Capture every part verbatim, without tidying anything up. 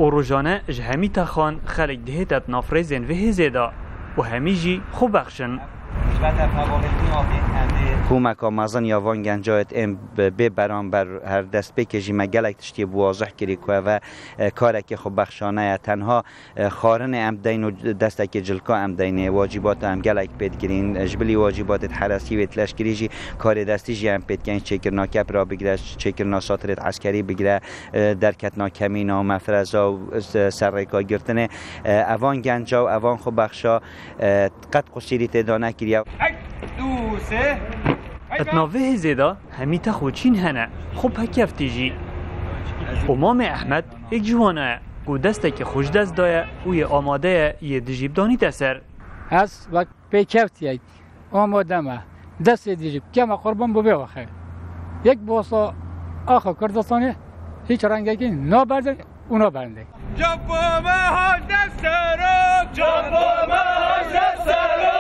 Û rojane ji hemî texan xelk dihête di nav rêzên vê hêzê de û hemî jî xwe bexşin. Komeka mezin ya van genca yê ên bi-, bê beramber her destpêkê jî me gelek tiştê bi wazih kirî ku eve, e, karekê xwebexşane ye. Tenha, e, xwarinê em deyn û destekê cilka em deynê, wacîbata em gelek pê digirîn. E, ji bilî wacîbatê di heresî wê di leşkerî jî karê destî jî em pê dikeyn, çêkirina kepra bigire, çêkirina şatirê di eskerî bigire, e, derketina kemîna, mefreza û, e, serrêka girtinê. E, evan genca û evan xwebexşa, e, qet qusîrî tê de nekiriye. Di nav vê hêzê de hemî tex û çîn hene, xwe pekeftî jî. Û Mamê Ehmed êk ji wana ye ku destekê xwe ji dest daye û yê amade ye yê dijî bidanîte ser. Ez wek pêkevtiyek amade me. Destê dijî bikeme qurban bo vê axê. Yek bosa axa Kurdistanê hiç rengekî naberdin û naberdin. Çapa me hate sero, çapa me hate sero.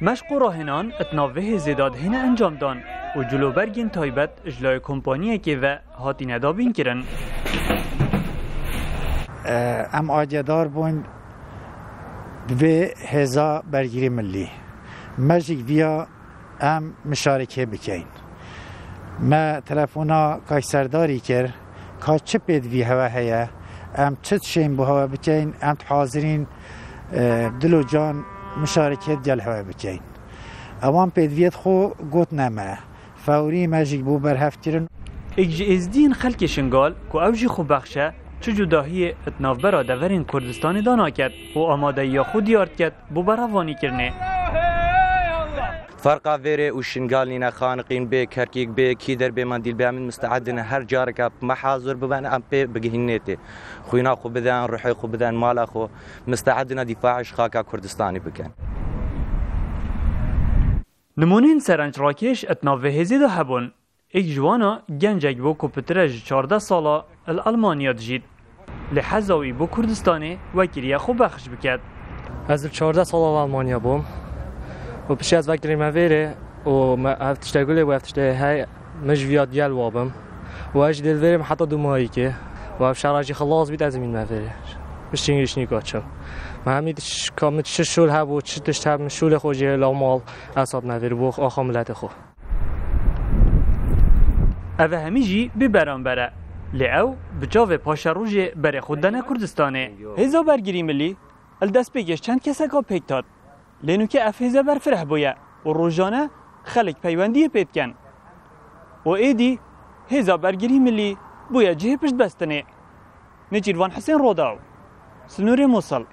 Meşq û rahênan di nav vê hêzê de dihêne encamdan û cilobergên taybet ji layê kompaniyekê ve hatine dabînkirin. Em agedar bûn bi vê hêza bergirî millî. Me jî viya em mişareke bikeyn. Me telefona Kak Serdarî kir, ka çi pê di vî hewe heye, em çi dişên bo hewe bikeyn, em dihazirîn, e, dil û can mişareke digel hewe bikeyn. Ewan pêdiviyê xwe gotine me. Fewrî me jî bû berhev kirin. Êk ji êzdiyên xelkê Şingal ku ew jî xwebexş e, çi cudahiyê di navbera deverên Kurdistanê de naket û amadeyiya xwe diyar diket bo berevanîkirinê. Ferqa vêrê û Şingal nîne, Xaniqîn bê, Kerkîk bê, kî derbê mendîl bê, em misteedin her careke me hazir biben, em pê bigihînê tê. Xwîna xwe biden, ruhê xwe biden, mala xwe, misteedine dîfaê ji xaka Kurdistanê bikin. Nimûnên serenc rakêş di nav vê hêzê de hebûn. Êk ji wana gencek bû ku pitir e ji çardeh sala li Elmanya dijît. Lê heza wî bo Kurdistanê wekiriye xwe bexş biket. Ez li çardeh sala li Elmanya bûm û piştî ez vekirîme vêrê û me ev tişte gulê bû, ev tişte hey min ji viya digel wa bim û ez jî dê li vêrê me heta dûmayîkê û ev şera jî xilas bît ez mînme vêrê. Piştî nîşnîka çim. Me hemî tişt ka min çi şûl hebû, çi tişt heb min şûlê xwe jê la mal ez hatime vêrê bo axa miletê xwe. Ev hemî jî bê beramber e. Lê ew bi çavê paşerojê berê xwe dane Kurdistanê. Hêza bergirî milî li destpêkê ji çend keseka pêk tat. Lê nûke ev hêze berfireh bûye û rojane xelk peywendiyê pê dikin. Û êdî hêza bergirî milî bûye cihê piştbestinê. Nêçîrvan Hisên Rodaw, Sinûrê Mûsil.